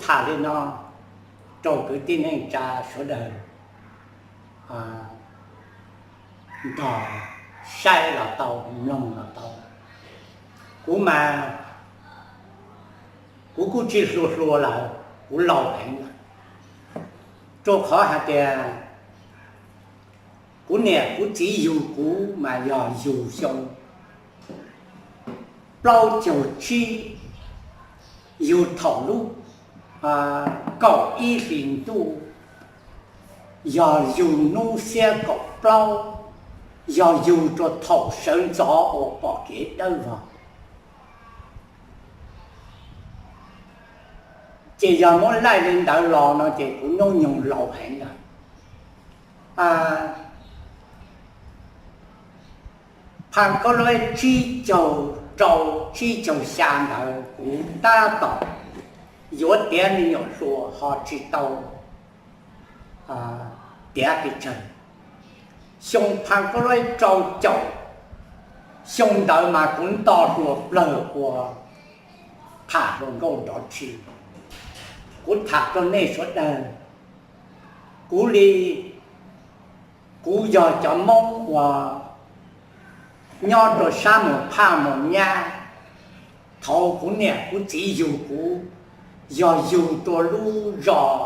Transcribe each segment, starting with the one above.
Tham li no rau kwv tij neej tsa sawv daws nrog saib los tau, mloog los tau. Kuv mas kuv kuj tsis hluas hluas lawm, kuv laus heev lawm, rau qhov hais tias kuv niam kuv txiv yug kuv mas yog yug xyoo plaub caug tsib, yug thaum lub kaum ib hlis ntuj, yog yug hnub xiab kaum plaub, yog yug rau thaum sawv ntxov uas pom kev dawb vog. Ces yog muab laij li ntawd los no ces kuv hnub nyoog laus heev lawm. Phaj Kab Laib tsib caug rau tsib caug xya ntawd kuv tab tom yuav tiav me nyuam hluas ho tsis tau tiav pes tsawg. Xyoo Phaj Kab Laib rau caum, xyoo ntawd mas kuv nto hluas plawg ua tham hluas nkauj nrov tshis. Kuv tham rau nej sawv daws, kuv li, kuv yog cov Hmoob uas nyob rau sab Moos Phaj Moos Nyab. Thaum kuv niam kuv txiv yug kuv, yog yug rau lub zos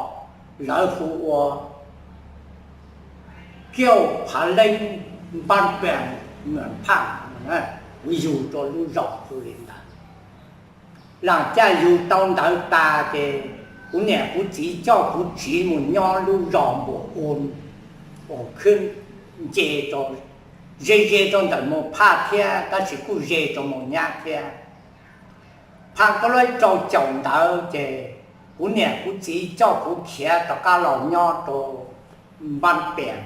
lawv hu ua Kiauj Phav Leeb, Npab Pees, Moos Phaj. Kuv yug rau lub zos hu li ntawd. Lam caj yug tau ntawd tas ces kuv niam kuv txiv coj kuv tsiv mus nyob lub zos Npua Ua, uas khwb nce rau, ze ze rau ntawm Moos Phaj thiab tab sis kuj ze rau Moos Nyab thiab. Phaj Kab Laib rau caum ntawd ces kuv niam kuv txiv coj kuv khiav rov qab los nyob rau Npab Pees.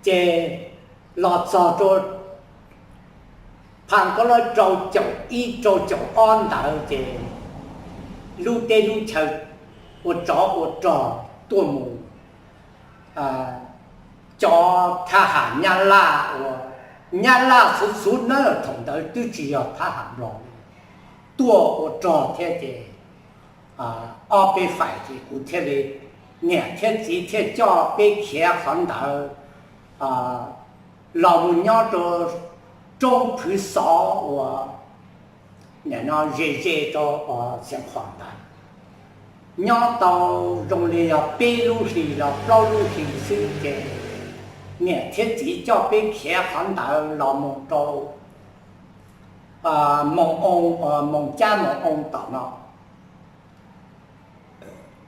Ces los txog rau Phaj Kab Laib rau caum ib rau caum ob ntawd ces lub teb lub chaw ua tsov ua rog tuaj mus, cov thab ham Nyab Laj uas, Nyab Laj xuv xuv na, thaum ntawd twb tsis yog thab ham Nplog, tuaj ua rog thiab ces ob peb faim ces kuv thiaj li, niam thiab txiv thiaj coj peb khiav qhov ntawd los mus nyob rau roob Phwv Xov uas nim no ze ze rau Xeev Khuam ntawd. Nyob tau zoo li yog peb lub hlis los plaub lub hlis xwb ces niam thiab txiv coj peb khiav qhov ntawd los mus rau Moos Oo, Moos Cab Moos Oo tom no.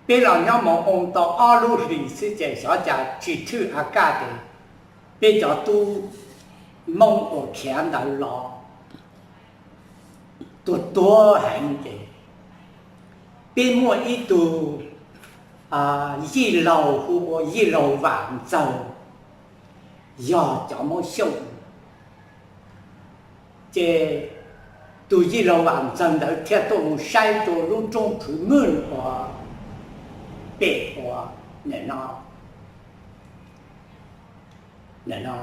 Peb los nyob Moos Oo tau ob lub hlis xwb ces xyov cas tsis thwj a kaj ces peb cov tub Hmoob uas khiav ntawd los tuag tuag heev ces peb muaj ib tug yij laug hu ua yij laug Vam Ntxawg, yog cov Hmoob Xyooj. Ces tus yij laug Vam Ntxawg ntawd thiaj tuaj mus saib rau lub roob Phwv Mwj uas pem uas nim no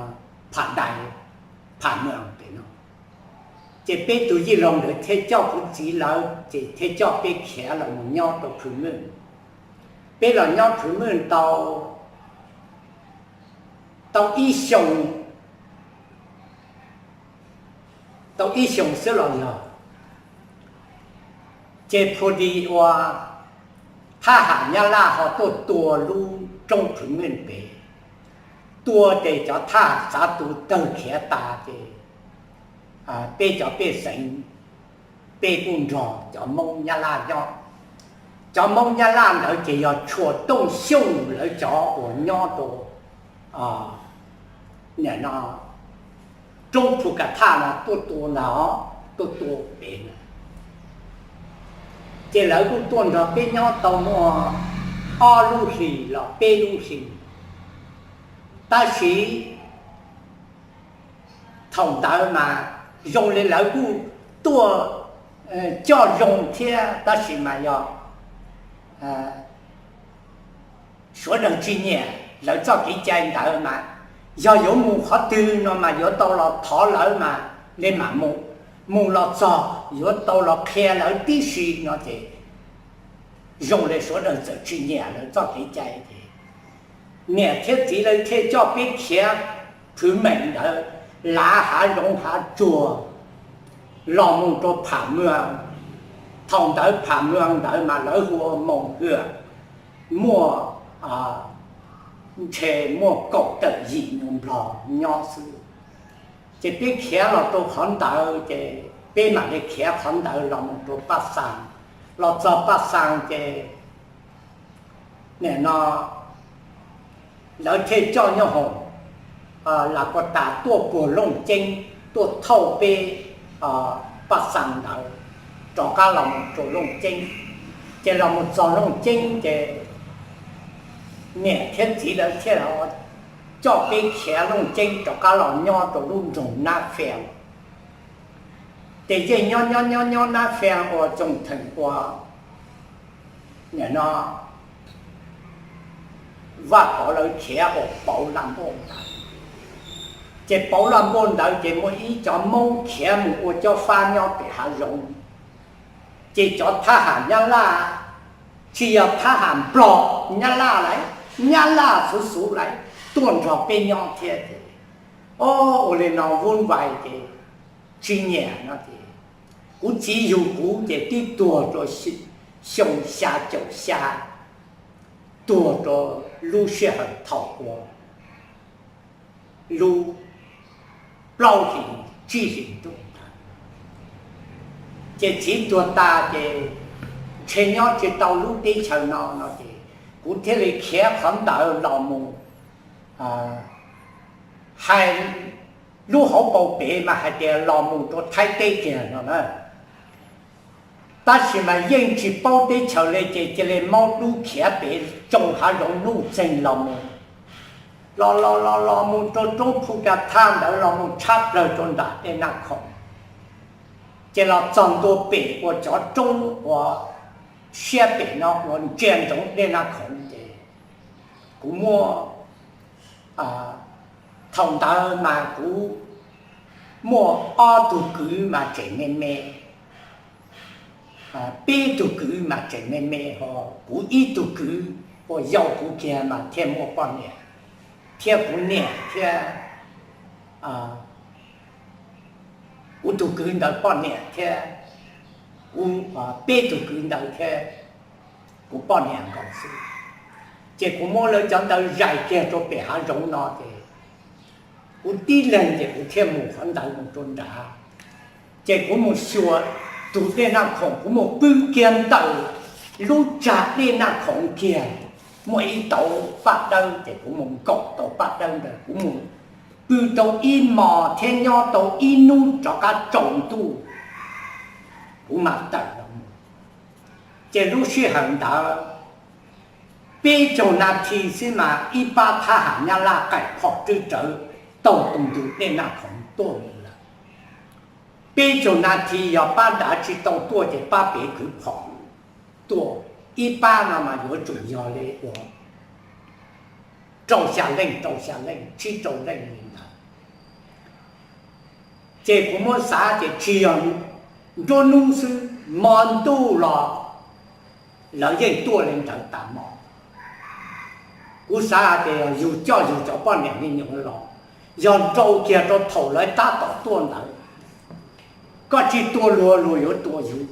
Pham Dais, Pham Mwj pem no. Ces peb tus yij laug ntawd thiaj coj kuv txiv lawv ces thiaj coj peb khiav los mus nyob rau Phwv Mwj. Peb los nyob Phwv Mwj tau, tau ib xyoo, tau ib xyoo xwb los yog, ces phu di ua thab ham Nyab Laj ho tuaj tua lub roob Phwv Mwj pem, tua ces cov thab ham txav tu tawg khiav tas ces peb cov pej xeem, peb kuj nrog cov Hmoob Nyab Laj nyob. Cov Hmoob Nyab Laj ntawd ces yog Tshuas Tooj Xyooj lawv cov uas nyob rau nim no roob Phu Ka Thaj no tuaj tua ntag, tuaj tua pem na. Ces lawv kuj tuaj nrog peb nyob tau muaj ob lub hlis los peb lub hlis, tab sis thaum ntawd mas zoo li lawv kuj tuaj coj zoo thiab tab sis mas yog sawv daws tsis nyiam lawv txoj kev cai ntawd mas yog yuav mus qhov twg no mas yuav tau los thov lawv mas li mam mus. mus los txog yuav tau los qhia lawv tib si no ces zoo li sawv daws txawm tsis nyiam lawv txoj kev cai ces niam thiab txiv lawv thiaj coj peb khiav khwv meem ntawd lav hav zoov hav tsuag los mus rau Pham Muas. Thaum ntawd Pham Muas ntawd mas lawv hu ua Moos Hwam, muaj ntshe muaj kaum tawm yim nyuag nplog nyob xwb. Ces peb khiav los rau qhov ntawd ces peb mam li khiav qhov ntawd los mus rau Paj Xas. Los txog Paj Xas ces nim no lawv thiaj coj nyob hoom Las Kos Tas tuaj puag Looj Ceeb, tuaj thauj peb Paj Xas ntawd rov qab los mus rau Looj Ceeb. Ces los mus txog Looj Ceeb ces niam thiab txiv lawv thiaj coj peb khiav Looj Ceeb rov qab los nyob rau lub nroog Nab Fia. Ces yeej nyob nyob nyob nyob Nab Fia ua txoog theem ua nim no Vaj Pov lawv khiav ua Pauv Laj Npuj ntawd. Ces Pauv Laj Npuj ntawd ces muaj ib cov Hmoob khiav mus ua cob fab nyob pem hav zoov. Ces cov thab ham Nyab Laj, tsis yog thab ham Nplog, Nyab Laj lawm, Nyab Laj xuv xuv lawm tuaj nrog peb nyob thiab ces, o, ua li no vuj vais ces tsis nyiam no ces kuv txiv yug kuv ces twb tuag rau xyoo xya caum xya, tuag rau lub sij hawm thaum ua lub plaub hlis tsib hlis ntuj ntawd. Ces txiv tuag tas ces ntshe nyob tsis tau lub teb chaws no no ces kuv thiaj li khiav qhov ntawd los mus, hais lub hauv paus pem mas hais tias los mus rau Thaib teb kiag no na. Tab sis mas yeej tsis paub teb chaws li ces cia li maub dub khiav pem tsoo hav zoov nuj txeeg los mus, los los los los mus rau roob Phu Ka Thaj ntawd los mus tshab plawg rau nram dej Naj Khoom. Ces los txog ntua pem ua cov roob ua siab pem no ua ntsia ntsoov dej Naj Khoom ces kuv muaj, thaum ntawd mas kuv muaj ob tug kwv mas tseem me me, peb tug kwv mas tseem me me ho kuv ib tug kwv uas yau kuv kiag mas thiaj muaj poj niam, thiab kuv niam thiab kuv tus kwv ntawd poj niam thiab kuv peb tug kwv ntawd thiab kuv poj niam nkaus xwb. Ces kuv muab lawv cov ntawd zais kiag rau pem hav zoov no ces kuv tib leeg ces kuv thiaj mus qhov ntawd mus rau nrad. Ces kuv mus xyuas tus dej Naj Khoom, kuv mus pw kiag ntawm lub tsag dej Naj Khoom kiag, muaj ib tauv paj dawb ces kuv mus nkaum tau paj dawb ntawd, kuv mus pw tau ib hmos thiab nyob tau ib hnub rov qab tsaus ntuj kuv mam tawm los mus. Ces lub sij hawm ntawd peb caug nas this xwb mas ib pab thab ham Nyab Laj qaim phom rwb rawv taug tus ntug dej Naj Khoom tuaj mus lawm. Peb caug nas this yog pab nrad tsis tau tuaj ces pab pem kwv phom tuaj. Ib pab no mas yuav tsum yog li uas rau xya leej, rau xya leej, tsib rau leej li ntawd. Ces kuv muab xav ces tsis yog nruab hnub xwb, hmo ntuj los lawv yeej tuaj li ntawd tas hmo. Kuv xav hais tias yog yus coj yus cov poj niam me nyuam los, yog nrau kiag rau thaum lawv tab tom tuaj ntawd, koj tsis tua luag, luag yuav tua yus.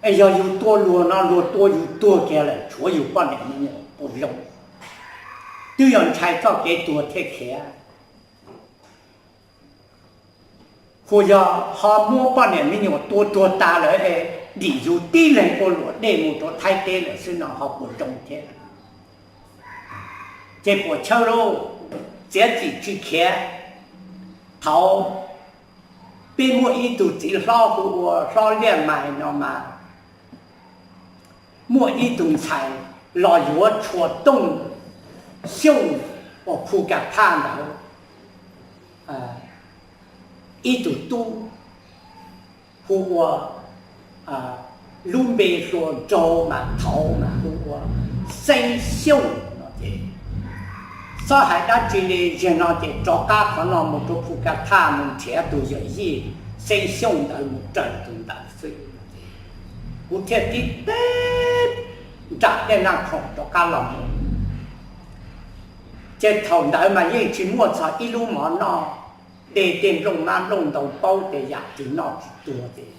Es yog yus tua luag no, luag tua yus tuag kiag lawm, tshuav yus poj niam me nyuam puas zoo? Twb yog ntshai txoj kev tuag thiaj khiav. Hu yog ho muab poj niam me nyuam tua tuag tas lawm es dim yus tib leeg ua luam dej mus rau Thaib teb lawm xwb no ho puas zoo thiab? Ces puas tshawb lauj, txiav txim tsis khiav. Thaum peb muaj ib tug txiv hlob hu ua Hlob Liaj Mais no mas, muaj ib tug ntxhais los yuav tshua tooj xyooj uas Phu Ka Thaj ntawd, ib tug tub hu ua, lub npe hluas nraug mas thaud mas hu ua Xeeb Xyooj no ces, txhob hais dab tsi li, zaum no ces rov qab qhov no mus rau Phu Ka Thaj mus nrhiav tus yawm yij Tseeb xyooj ntawd mus raws tus ntawd xwb. Kuv thiaj tib teb nram dej Naj Khoom rov qab los mus. Ces thaum ntawd mas yeej tsis muaj txog ib lub mov noj, de tej nplooj mab nplooj ntoo paub ces yam twg noj tsis tuag ces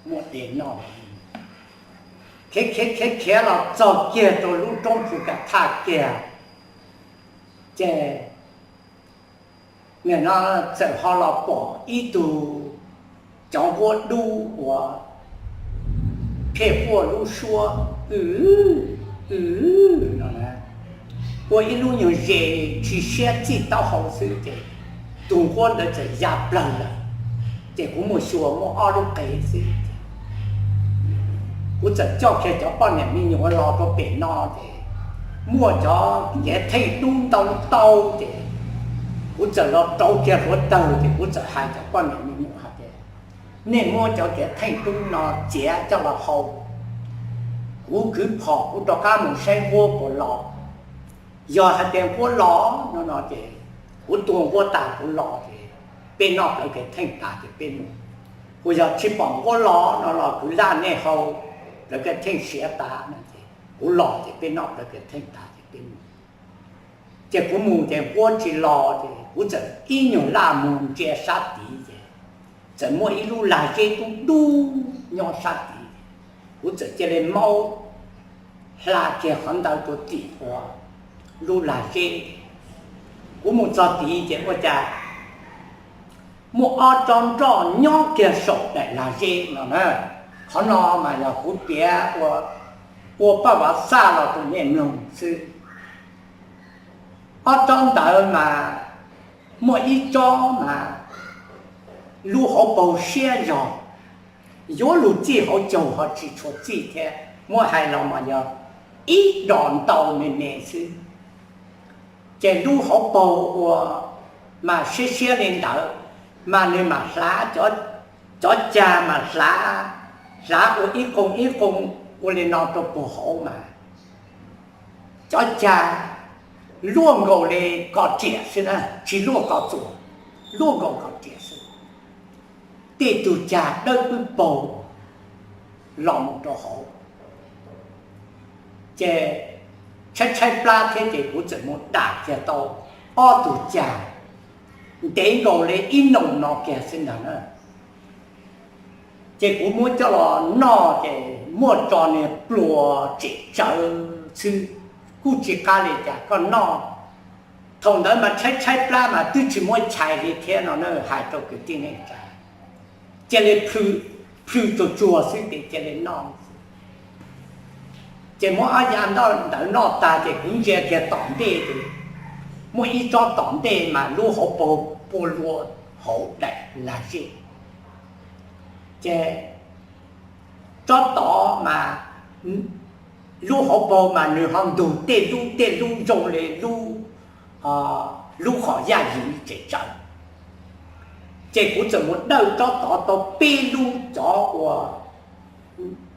muaj de noj. Khiav khiav khiav khiav los txog kiag rau lub roob Phu Ka Thaj kiag, ces nim no txawm ho los pom ib tug cov nquab dub uas pheej quaj lub suab w w no na, ua ib lub nyuag ze tsis siab txij taub hau xwb ces tus nquab ntawd txawm ya plawg lawm. Ces kuv mus xyuas muaj ob lub qe xwb. Kuv txawm coj kiag cov poj niam me nyuam los rau pem no ces muaj cov kev theej dub ntau ntau ces kuv txawm los rauv kiag hluav taws ces kuv txawm hais cov poj niam me nyuam hais tias, nej muab cov kev theej dub no txiav coj los hau, kuv kwv phom kuv rov qab mus saib nquab puas los. Yog hais tias nquab los no no ces kuv tua nquab tas kuv los ces peb noj plawv kev theej tas ces peb mus. Kuv yog tsis pom nquab los no los kuv laj nej hau plawv kev theej siav tas no ces kuv los ces peb noj plawv kev theej tas ces peb mus. Ces kuv mus ces nquab tsis los ces kuv txawm ib nyuag laj mus ntsia sab tid ces txawm muaj ib lub lag zeb dub dub nyob sab tid. Kuv txawm cia li maub hla kiag qhov ntawd rau tim ua lub lag zeb. Kuv mus txog tid ces ua cas muaj ob tsob nroj nyob kiag saum daim lag zeb no na. Qhov no mas yog kuv piav ua, ua paj vav xaj los rau nej mloog xwb. Ob tsob ntawd mas muaj ib tsob mas lub hauv paug siab zog, yuav luag txij hauv caug ho tsis tshua txij thiab, muab hais los mas yog ib dos ntau me me xwb. Ces lub hauv paug ua mas siab siab li ntawd, mas nws mam hlav, cov cag mas hlav, hlav ua ib qoo ib qoo ua li no rau puag hauv mas cov cag luaj nkaus li kos riam xwb na, tsis luaj kos txuas, luaj nkaus kos riam xwb. Tej tug cag dawb pwb paug los mus rau hauv. Ces tshaib tshaib plab thiab ces kuv txawm mus dam kiag tau ob tug cag ntev nkaus li ib noo no kiag xwb ntag na. Ces kuv muab coj los noj ces muaj tso niag pluas tsem tsawv xwb, kuj tsis qab li cas koj noj. Thaum ntawd mas tshaib tshaib plab mas twb tsis muaj chais li thiab no na, hais rau kwv tij neej tsa, cia li plhws tsuag tsuag xwb ces cia li noj. Ces muab ob yav ntawd noj tag ces kuv ntsia kiag tom ntej ces muaj ib tsob tom ntej mas lub hauv paug pua lua hauv daim lag zeb. Ces tsob tod mas lub hauv paug mas nws ho ntug tej lub tej lub zoo li lub, lub qhov yaj yim tsem tsawv. Ces kuv txawm mus dawj tsob tod tau peb lub cov ua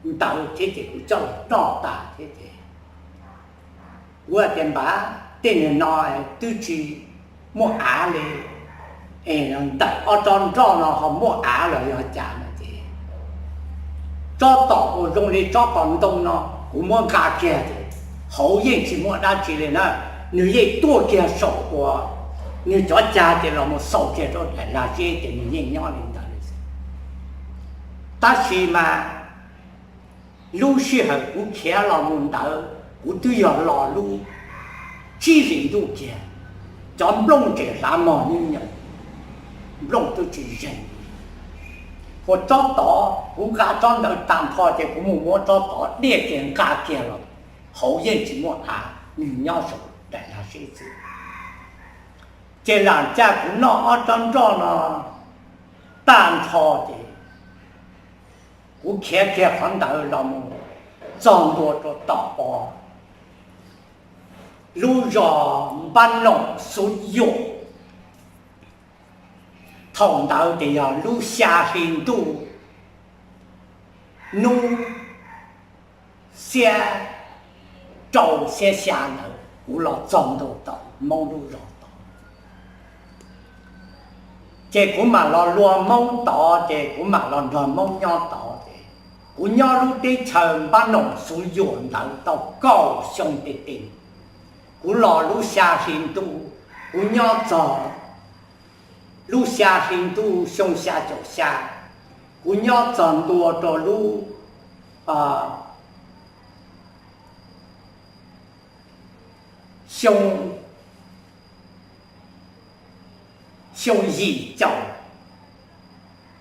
ntawd thiab ces kuv coj los noj tas thiab ces kuv hais tias npam, tej niag no twb tsis muaj av li, es ntawm ob tsob nroj no ho muaj av los yog cas no ces tsob tom uas zoo li tsob qos ntoo no kuv muab nqa kiag ces hauv yeej tsis muaj dab tsi li na, nws yeej tuaj kiag saum uas nws cov cag ces los mus xaus kiag rau daim lag zeb ces nws yeej nyob li ntawd li xwb. Tab sis mas lub sij hawm kuv khiav los mus ntawd kuv twb yog los lub tsib hlis ntuj kiag, cov nplooj tseem hlav mog nyob nyoos, nplooj twb tsis zeeg. Ua tsob tod kuv nqa tsob ntawd tag nrho ces kuv mus muab tsob tod diaj kiag nqa kiag los, hauv yeej tsis muaj av, nws nyob saum daim lag zeb xwb. Ces lam caj kuv noj ob tsob nroj no tag nrho ces kuv khiav kiag qhov ntawd los mus txog ntua rau tom o lub zos Npab Noom Xub Yuam. Thaum ntawd ces yog lub xya hli ntuj, hnub xiab rau xiab xya ntawd kuv los txog ntua tom Hmoob lub zos tod. Ces kuv mam los lua Hmoob tod, ces kuv mam los nrog Hmoob nyob tod. Ces kuv nyob lub teb chaws Npab Noom Xuv Yuam ntawd tau kaum xyoo tes tes. Kuv los lub xya hli ntuj, kuv nyob txog lub xya hli ntuj xyoo xya caum xya, kuv nyob txog ntua rau lub xyoo, xyoo yim caum,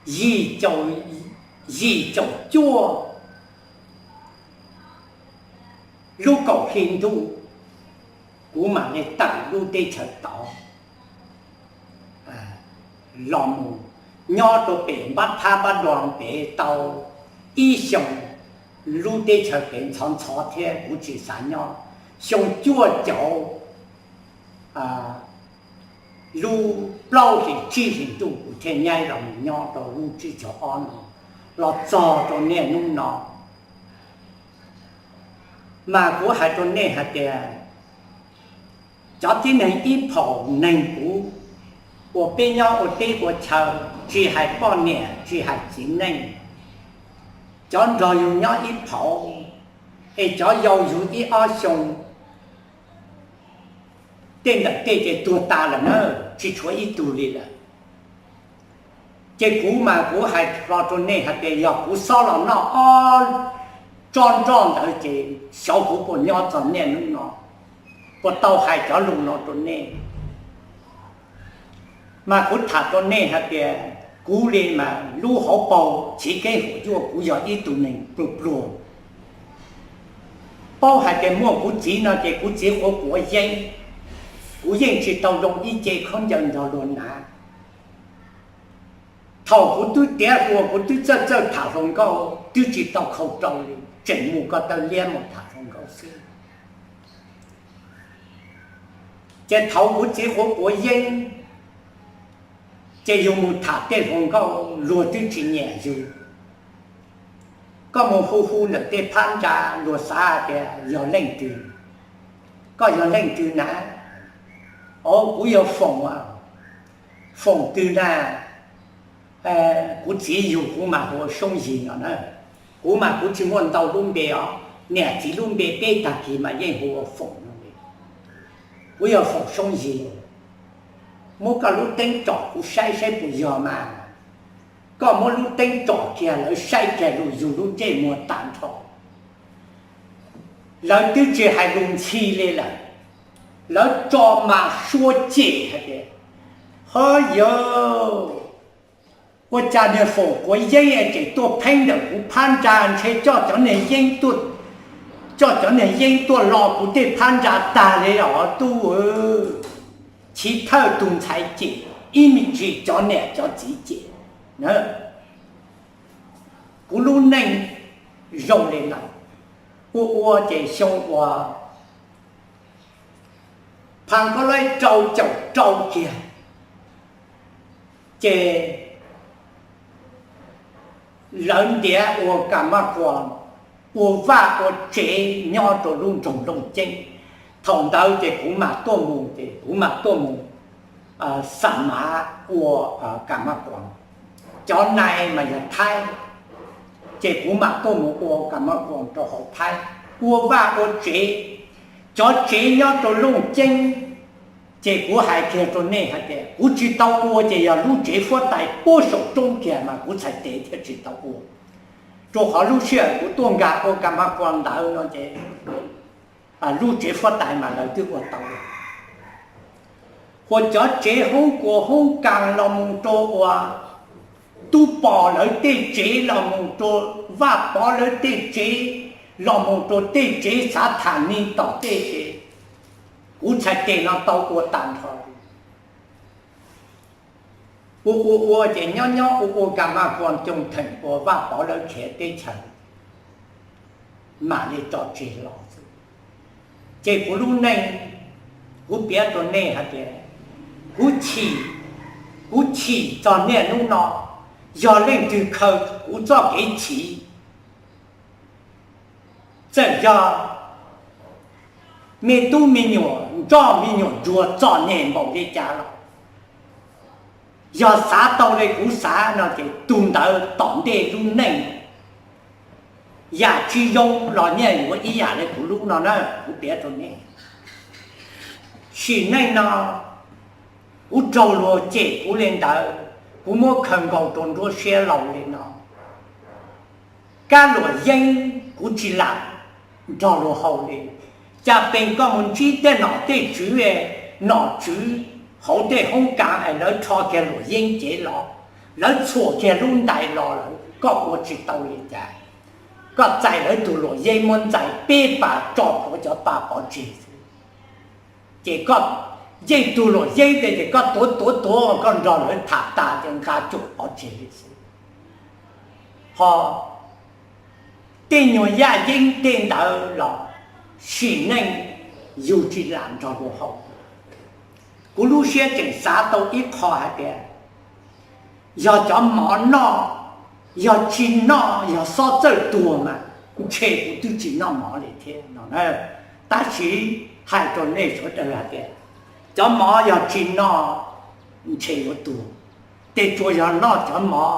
yim caum, yim caum cuaj, lub kaum hli ntuj, kuv mam li tawm lub teb chaws tod los mus nyob rau pem Npab Thab Npab Dua pem tau ib xyoos. Lub teb chaws pem ntxhov ntxhov thiab kuv tsis xav nyob. Xyoo cuaj caum lub plaub hlis tsib hlis ntuj kuv thiaj nyaib los mus nyob rau lub tsib caug ob no, los txog rau niaj hnub no. Mas kuv hais rau nej hais tias, cov tib neeg ib phaum neeg kuv uas peb nyob ua teb ua chaw, tsis hais poj niam tsis hais txiv neej, cov nrog yus nyob ib phaum, es cov yau yus ib ob xyoo, tej ntawm tej ces tuag tas lawm na, tsis tshuav ib tug li lawm. Ces kuv mas kuv hais hlo rau nej hais tias yog kuv xob los noj ob tsob nroj ntawd ces xyov kuv puas nyob txog niaj hnub no, puas tau hais cov lus no rau nej. Mas kuv tham rau nej hais tias kuv li mas lub hauv paus chiv keeb huam yuaj kuv yog ib tug neeg pluag pluag. Paub hais tias muaj kuv txiv no ces kuv txiv quav quav yeeb, kuv yeej tsis tau zoo ib ce khaub ncaws nrog luag hnav. Thaum kuv twb tiav hluas kuv twb txawj txawj tham hluas nkauj twb tsis tau khau rau li, tseem mus ko taw liab mus tham hluas nkauj xwb. Ces thaum kuv txiv quav quav yeeb, ces yus mus tham tej hluas nkauj luag twb tsis nyiam yus. Koj mus hu hu ntawm tej phab ntsa luag xav tias yog leej twg, koj yog leej twg na? Au, kuv yog Foom. Foom twg na? Kuv txiv yug kuv mas hu ua Soob Yig no na. Kuv mas kuv tsis muaj ntau lub npe os, niam txiv lub npe peb tag kis mas yeej hu ua Foom no. Kuv yog Foom Soob Yig. Muab koj lub teeb tsom kuv saib saib puas yog mas. Koj muab lub teeb tsom kiag lawv saib kiag lug yug lub ntsej muag tag nrho. Lawv twb tsis hais lus ntxhi li lawm, lawv tso mas suab cem hais tias, ho yawg, ua cas niag Foom quav yeeb tseem tuaj pheeb ntawm kuv phab ntsa, ntshe coj cov niag yeeb, coj cov niag yeeb tuaj lo kuv tej phab ntsa tag li os tub. Chiv thawj tus ntxhais cem, ib me ntsis cov niam cov txiv cem. Kuv lub neej zoo li no, ua ua ces xyoo uas phav khaub laib rau caum rau kiag, ces lawv ntiav ua kam maj kuas, ua vaj ua tsev nyob rau lub nroog Looj Ceeb. Thaum ntawd ces kuv mam tuaj mus, ces kuv mam tuaj mus xa mav ua kam maj kuas. Cov nai mas yog Thaib, ces kuv mam tuaj mus ua kam maj kuas rau hauv Thaib, ua vaj ua tsev. Cov tsev nyob rau Looj Ceeb, ces kuv hais kiag rau nej hais tias kuv tsis tau ua ces yog lub tsev huab tais puag saum roob kiag mas kuv txhais tes thiaj tsis tau ua. Rau qhov lub sij hawm kuv tuaj nkag ua kam maj kuas ntawd no ces lub tsev huab tais mas lawv twb ua tau lawm. Ua cov tsev hoob kuas hoob kas los mus rau uas Tub Pov lawv tej tsev, los mus rau Vaj Pov lawv tej tsev, los mus rau tej tsev xav tham ni tom tej ces kuv txhais tes no tau ua tag nrho. Ua ua ua ces nyob nyob ua ua kam maj kuas coo theem uas Vaj Pov lawv khiav teb chaws, mam li tso tseg los xwb. Ces kuv lub neej, kuv piav rau nej hais tias, kuv chim, kuv chim txog niaj hnub no, yog leej twg khaws kuv txoj kev chim, txawm yog me tub me nyuam nroj me nyuam ntsuag txom nyem npaum li cas los, Yog xav tau li kuv xav no ces tus ntawd tom ntej lub neej yam tsis zoo los yeej yuav ib yam li kuv lub no na. Kuv piav rau nej, sim neej no kuv raug luag cem kuv li ntawd, kuv muab khaws nkaus rau nruab siab laus li no. Kab luam yeeb kuv tsis lam nrog luag haus li. Cas pes koj mus ntsib tej nom tej tswv, nom tswv hauv tej hoob kas es lawv rho kiag luam yeeb cev los, lawv txhuam kiag lub ntais los lawm, koj ua tsis tau li cas. Koj txais lawv tus luam yeeb muab ntxais peb pas tso plhuav cov pas pov tseg xwb. Ces koj yeej tus luam yeeb tias ces koj tuav tuav tuav koj nrog lawv tham tas ces nqa cuam pov tseg li xwb. Ho tej nyuag yaj yeeb tej ntawd los sim neej yus tsis lam nrog luag haus. Kuv lub siab tseem xav tau ib qho hais tias yog cov mov noj, yog tsis noj yog xob txawj tuag mas ntshe kuv twb tsis noj mov li thiab no na. Tab sis hais rau nej sawv daws hais tias cov mov yog tsis noj ntshe yuav tuag, ces tsuas yog noj cov mov,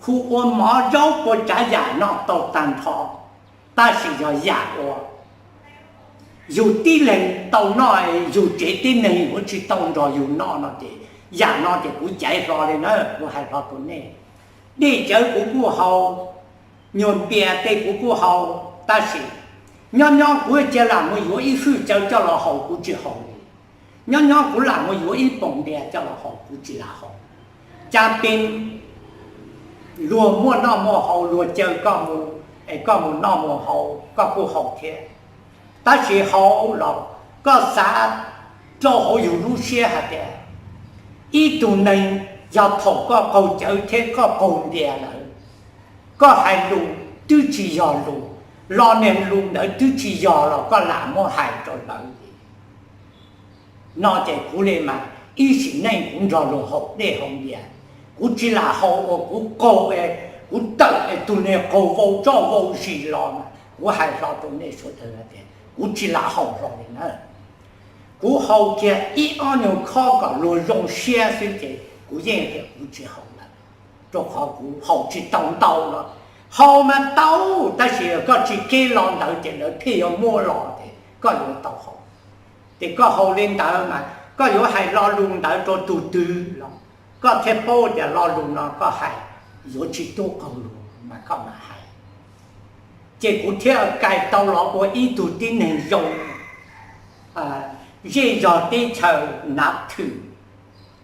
hu ua mov zaub ua tsav yam noj tau tag nrho. Tab sis yog yam uas yus tib leeg tau noj, yus tsev tib neeg yuav tsis tau nrog yus noj no ces yam no ces kuv caiv hlo li na, kuv hais hlo rau nej. Dej cawv kuv kuj haus, nyuag npias tej kuv kuj haus, tab sis nyob nyob kuv cia lam mus yuav ib fwj cawv coj los haus kuv tsis haus li. Nyob nyob kuv lam mus yuav ib poom npias coj los haus kuv tsis lam haus. Cas pes luag muaj noj muaj haus, luag caw koj mus, es koj mus noj mus haus koj kuj haus thiab. Tab sis haus los koj xav rau hauv yus lub siab hais tias ib tug neeg yog thaum koj qaug cawv thiab koj qaug npias lawm, koj hais lus twb tsis yog lus, lo niag lus ntawd twb tsis yog los koj lam muab hais rau lawv li. No ces kuv li mas ib sim neej kuv nrog luag haus dej haus npias, kuv tsis lam haus uas kuv qaug, kuv tawm es tus niag qaug vau tso vau zis los mas kuv hais hlo rau nej sawv daws tias kuv tsis lam haus hlo li na. Kuv haus kiag ib ob nyuag khob kom luag zoo siab xwb ces kuv yeej tias kuv tsis haus lawm, rau qhov kuv haus tsis tau ntau los. Haus mas tau, tab sis koj tsis keb lo ntawd ces lawv thiaj yuav muab los ces koj yuav tau haus. Ces koj haus li ntawd mas koj yuav hais lo lus ntawd rau tus twg los koj thiaj paub tias lo lus no koj hais yuav tsis tub qaug luag mas koj mam hais. Ces kuv thiaj kais tau los ua ib tug tib neeg zoo, zej zog teb chaws nav thwm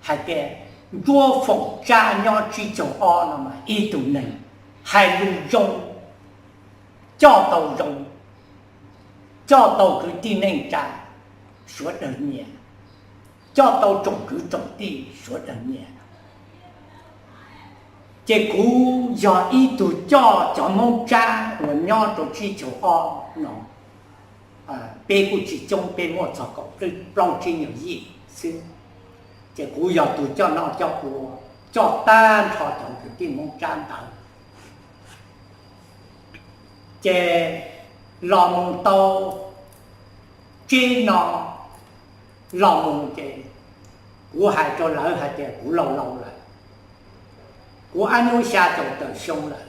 hais tias Ntsuab Foom Tsab nyob tsib caug ob no mas ib tug neeg hais lus zoo, coj tau zoo, coj tau kwv tij neej tsa sawv daws nyiam, coj tau tsoom kwv tsoom tij sawv daws nyiam. Ces kuv yog ib tug coj cov Hmoob Tsab uas nyob rau tsib caug ob no, peb kuj tsis coob, peb muaj txog kaum plaub tsib nyuag yim xwb. Ces kuv yog tus coj noj coj ua, coj tag nrho cov kwv tij Hmoob Tsab ntawd. Ces los mus tau tsib no, los mus ces kuv hais rau lawv hais tias kuv laus laus lawm, kuv ab hnub xya caum tawm xyoo lawm.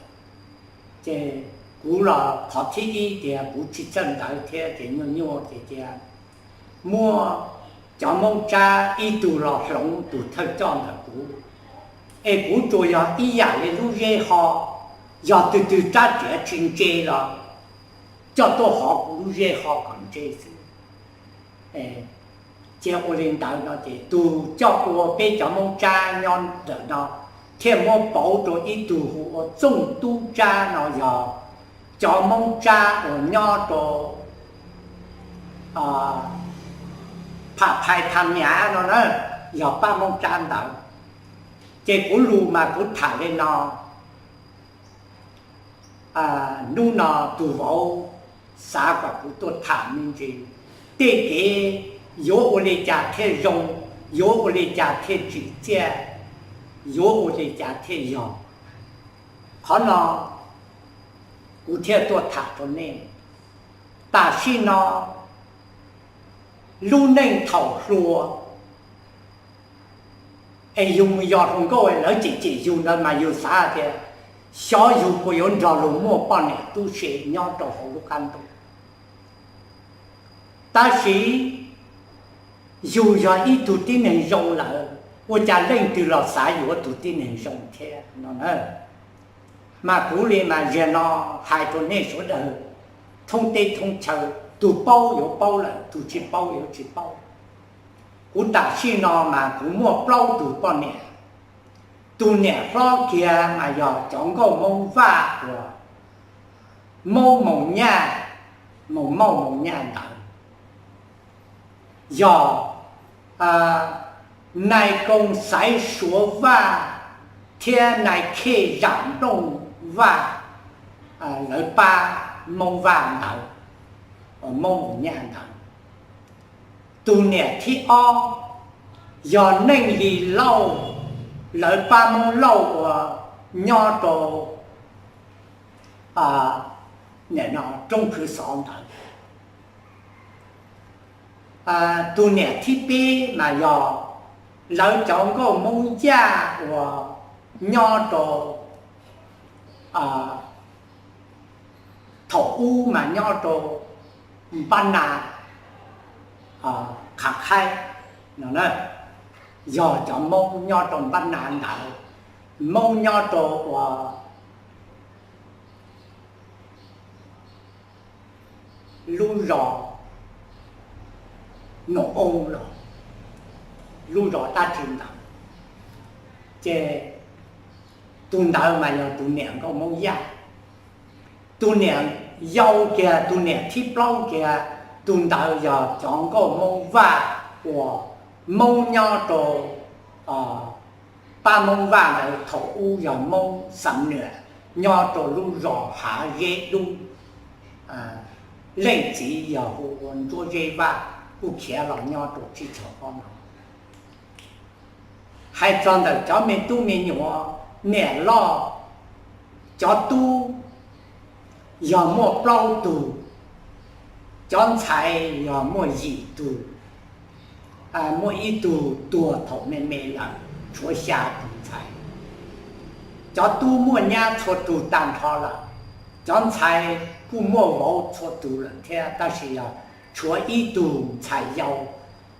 Ces kuv los qhov thib ib tias kuv tsis txawj ntawv thiab ces nyuaj nyuaj ces tias muab cov Hmoob Tsab ib tug los hloov tus thawj coj ntawm kuv, es kuv tsuas yog ib yam li lub zeb ho, yog twg twg rab riam tsis ntse los coj tuaj hov kuv lub zeb ho kom ntse xwb. Ces ua li ntawd no ces tus coj ua peb cov Hmoob Tsab nyob ntawm no thiaj muab pauv rau ib tug hu ua Txooj Tub Tsab no, yog cov Hmoob Tsab uas nyob rau Pham Phais Tham Miav no na, yog pab Hmoob Tsab ntawd. Ces kuv lus mas kuv tham li no. Hnub no tus vauv xav kom kuv tuaj tham me ntsis tej kev yuav ua li cas thiaj zoo, yuav ua li cas thiaj tsim txiaj, yuav ua li cas thiaj yog. Qhov no kuv thiaj tuaj tham rau nej. Tam sim no lub neej thaum hluas Es yug mus yos hluas nkauj lawv cem cem yug ntawd mas yug xav tias xyov yug puas yuav nrog luag muaj poj niam tub se nyob rau hauv lub qab ntuj. Tab sis yug yog ib tug tib neeg zoo lawm, ua cas leej twg los xav yuav tus tib neeg zoo thiab no na. Mas kuv li mas zaum no hais rau nej sawv daws thoob teb thoob chaw, tus paub yuav paub lawm, tus tsis paub yuav tsis paub. Kuv tam sim no mas kuv muaj plaub tus poj niam. Tus niam hlob kiag mas yog cov nkauj Hmoob Vaj uas Hmoob Moos Nyaj, Moos Mauj Moos Nyaj ntawd, yog nai koo Xaiv Suav Vaj thiab nai khej Zam Nplooj Vaj, lawv pab Hmoob Vaj ntawd, Hmoob Moos Nyaj ntawd. Tus niam thib ob yog Neej Lis Lauj, lawv pab Hmoob Lauj uas nyob rau roob khwv xov ntawd. Tus niam thib peb mas yog lawv cov nkauj Hmoob Yaj uas nyob rau thaum ub mas nyob rau Npab Na, Qham Qhaib no, yog cov Hmoob nyob rau Npab Na ntawd, Hmoob nyob rau uas lub zos Noom Oo los lub zos dab tsi ntawd. Ces tus ntawd mas yog tus niam nkauj Hmoob Yaj. Tus niam yau kiag, tus niam thib plaub kiag, tus ntawd yog cov nkauj Hmoob Vaj uas Hmoob nyob rau pab Hmoob Vaj ntawd, thaum ub yog Hmoob Xam Nuam nyob rau lub zos Hav Zeb Dub. Leej txiv yog hu ua Ntsuab Zeb Vaj, kuj khiav los nyob rau Tsib Chaw Pob no. Hais txog ntawm cov me tub me nyuam, niam loj cov tub yog muaj plaub tug, cov ntxhais yog muaj yim tug, muaj ib tug tuag thaum me me lawm, tshuav xya tus ntxhais. Cov tub muaj nyab txhua tus tag nrho lawm, cov ntxhais kuj muaj vauv txhua tus lawm thiab, tab sis yog tshuav ib tug ntxhais yau.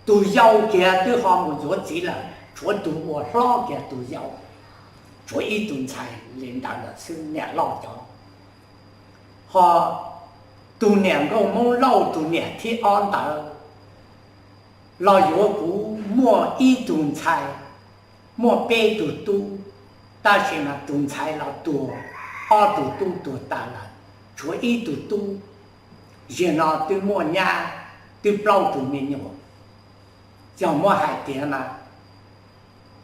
Tus yau kiag twb ho mus yuav txiv lawm, tshuav tus uas hlob kiag tus yau, tshuav ib tug ntxhais li ntawd lawm xwb, niam loj cov. Ho tus niam nkauj Hmoob Lauj, tus niam thib ob ntawd los yuav kuv muaj ib tug ntxhais, muaj peb tug tub, tab sis mas tus ntxhais los tuag, ob tug tub tuag tas lawm, tshuav ib tug tub. Zaum no twb muaj nyab, twb plaub tug me nyuam. Yog muab hais tias mas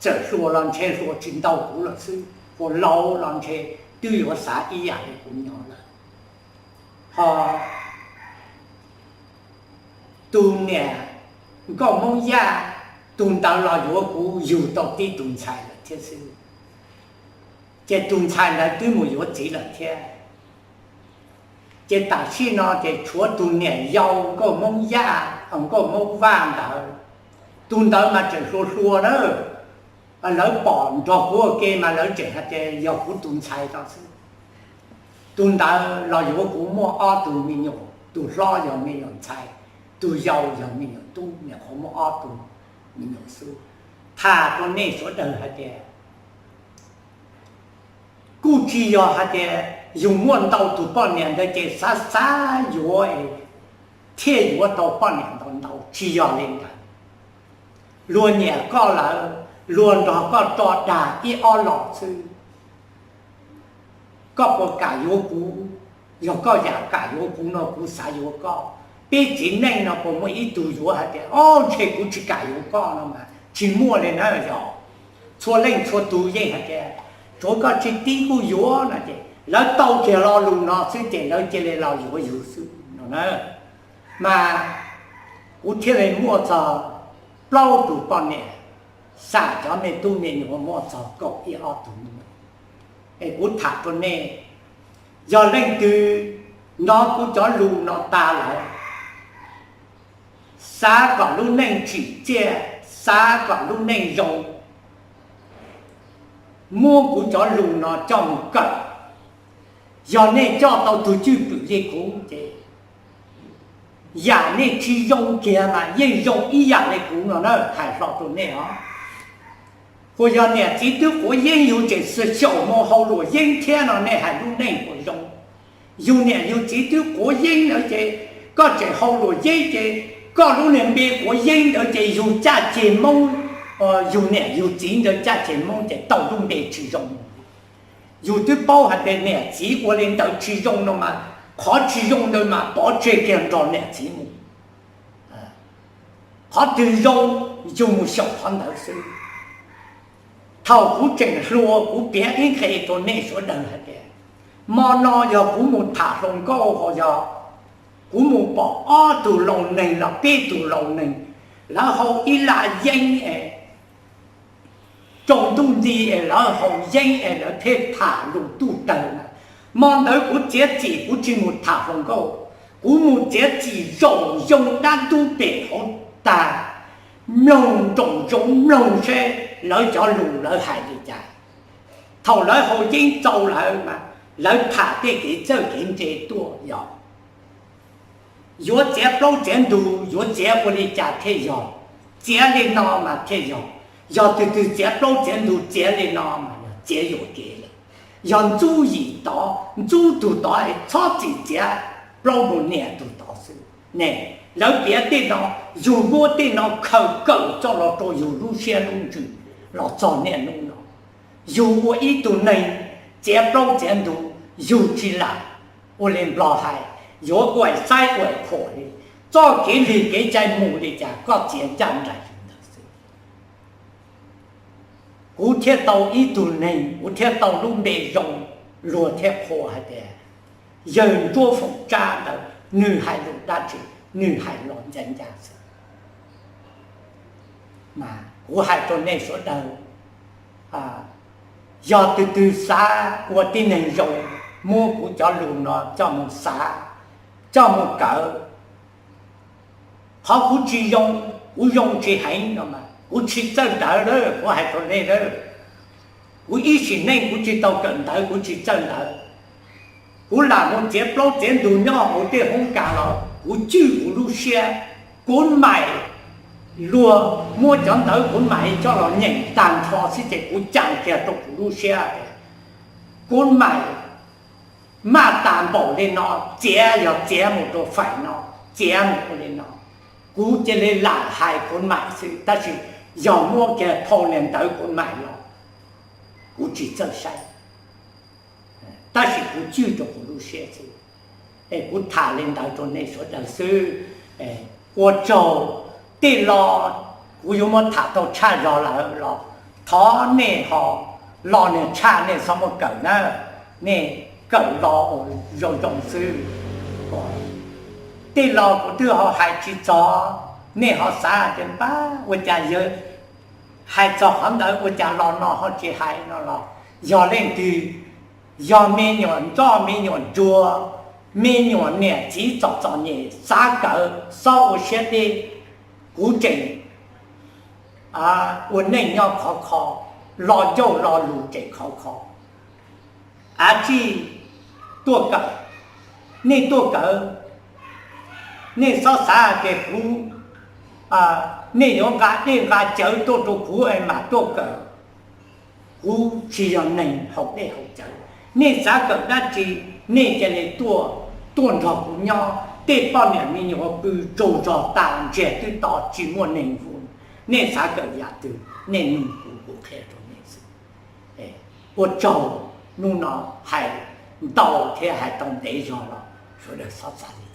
txawm hluas los ntshe hluas tsis ntau kuv lawm xwb, hluas laus los ntshe twb yuav xav ib yam li kuv nyob lawm. Ho tus niam nkauj Hmoob Yaj, tus ntawd los yuav kuv yug tau tib tug ntxhais lawm thiab xwb. Ces tus ntxhais ntawd twb mus yuav txiv lawm thiab. Ces tam sim no ces tshuav tus niam yau nkauj Hmoob Yaj, nkauj Hmoob Vaj ntawd, tus ntawd mas tseem hluas hluas na. Lawv pom nrog kuv ua ke mas lawv tseem hais tias yog kuv tus ntxhais no xwb. Tus ntawd los yuav kuv muaj ob tug me nyuam, tus hlob yog me nyuam ntxhais, tus yau yog me nyuam tub, nyuam qhuav muaj ob tug me nyuam xwb. Tham rau nej sawv daws hais tias kuj tsis yog hais tias yus muaj ntau tus poj niam ntawd ces xav xav yuav thiaj yuav tau poj niam ntau ntau, tsis yog li ntawd. Luag nyiam koj lawm, luag nrog koj rau dag ib ob los xwb. Koj puas kam yuav kuv? Yog koj yam kam yuav kuv no kuv xav yuav koj. Peb txiv neej no puas muaj ib tug yuav hais tias, o, ntshe kuv tsis kam yuav koj no mas tsis muaj li na yog. Txhua leej txhua tus yeej hais tias, tsuav koj tsis tib kuj yuav no ces lawv tau kiag lo lus no xwb ces lawv cia li los yuav yus xwb no na. Mas kuv thiaj li muaj txog plaub tus poj niam, xam cov me tub me nyuam muaj txog kaum ib ob tug me nyuam. Es kuv tham rau nej, yog leej twg hnov kuv cov lus no tas lawm, xav kom lub neej tsim txiaj, xav kom lub neej zoo, muab kuv cov lus no coj mus kawm. Yog nej coj tau tug cwj pwm li kuv ces yam nej tsis zoo kiag mas yeej zoo ib yam li kuv no na, hais hlo rau nej os. Kuas yog niam txiv twb quav yeeb yus tseem xyaum mus hau luam yeeb thiab no nej hais lub neej puas zoo? Yus niam yus txiv twb quav yeeb ntawd ces koj tseem hau luam yeeb ces koj lub niag npe quav yeeb ntawd ces yus caj ceg Hmoob, yus niam yus txiv ntawd caj ceg Hmoob ces tau lub npe tsis zoo. Yus twb paub hais tias niam txiv ua li ntawd tsis zoo no mas qhov tsis zoo ntawd mas pov tseg kiag nrog niam txiv mus. Qhov twg zoo yus mus xyaum qhov ntawd xwb. Thaum kuv tseem hluas kuv piav ib nqe rau nej sawv daws hais tias, hmo no yog kuv mus tham hluas nkauj ho yog kuv mus pom ob tug laus neeg los peb tug laus neeg, lawv hau ib laj yeeb es tsaus ntuj nti es lawv hau yeeb es lawv thiaj tham lus tuj tawg na. Hmo ntawd kuv txiav txim kuv tsis mus tham hluas nkauj, kuv mus txiav txim zaum zoo dab ntub pem hauv tag, mloog nraum zoov mloog seb lawv cov lus lawv hais li cas. Thaum lawv hau yeeb txaus lawm mas lawv tham tej kev txawj kev ntse tuaj yog yuav txiav plaub txiav ntug yuav txiav ua li cas thiaj yog, txiav li no mas thiaj yog. Yog tus twg txiav plaub txiav ntug txiav li no mas yog txiav yuam kev lawm. Yog ntxub yim tod ntxub tug tod es txhob txwm txiav plaub mus nias tug tod xwb ne. Lawv piav tej no, yus muab tej no khaws kawm coj los rau yus lub siab lub ntsws los txog niaj hnub no. Yus ua ib tug neeg txiav plaub txiav ntug yus tsis lam ua li Nplog hais, yuav ua saib ua khuam li, txoj kev lig kev cai mus li cas koj txiav ncaj nraim li ntawd xwb. Kuv thiaj tau ib tug neeg, kuv thiaj tau lub npe zoo, luag thiaj qhuas hais tias yawg Ntsuab Foom Tsab ntawd nws hais lus dab tsi nws hais los ncaj ncaj xwb. Mas kuv hais rau nej sawv daws, yog tus twg xav ua tib neeg zoo, muab kuv cov lus no coj mus xav, coj mus kawm. Qhov kuv tsis zoo, kuv zoo tsis heev no mas kuv tsis txawj ntawv lawm, kuv hais rau nej lawm. Kuv ib sim neej kuv tsis tau kawm ntawv, kuv tsis txawj ntawv. Kuv lam mus txiav plaub txiav ntug nyob hauv tej hoob kas los kuv cwj kuv lub siab, kuv maim luag muab cov ntawv kuv maim coj los nyeem tag nrho xwb ces kuv cam kiag rau kuv lub siab. Kuv maim maj tas npaum li no, txiav yog txiav mus rau faim no, txiav mus ua li no, kuv cia li lam hais kuv maim xwb, tab sis yog muab kiag phau niag ntawv kuv maim los kuv tsis txawj saib, tab sis kuv cwj rau kuv lub siab xwb. Es kuv tham li ntawd rau nej sawv daws xwb. Ua tsaug. Tej lo kuv yuav muab tham tau tshaj zog lawm los thov nej ho lo niag tshaj nej txhob muab kawm na, nej kawm lo ua zoo zoo xwb. Tej lo kuv twb ho hais tsis txog, nej ho xav tias npab ua cas yawg hais txog qhov ntawd ua cas lo no ho tsis hais no los yog leej twg, yog me nyuam ntsoj me nyuam ntsuag, me nyuam niam txiv txom txom nyem xav kawm, xob ua siab deb. Kuv tseem ua neej nyob khov kho, lo ncauj lo lus tseem khov kho. Av tsij tuaj kawm, nej tuaj kawm, nej xob xav tias kuv, nej yuav nqa dej nqa cawv tuaj rau kuv es mam tuaj kawm. Kuv tsis yog neeg haus dej haus cawv. Nej xav kawm dab tsi, nej cia li tuaj, tuaj nrog kuv nyob. Tej poj niam me nyuam pw tsaug zog tas ntsiag twb to tsis muaj neeg hu. Nej xav kawm yam twg nej nug kuv, kuv qhia rau nej xwb. Ua tsaug, hnub no hais ntau thiab hais tau ntev zog los sawv daws txhob xav li.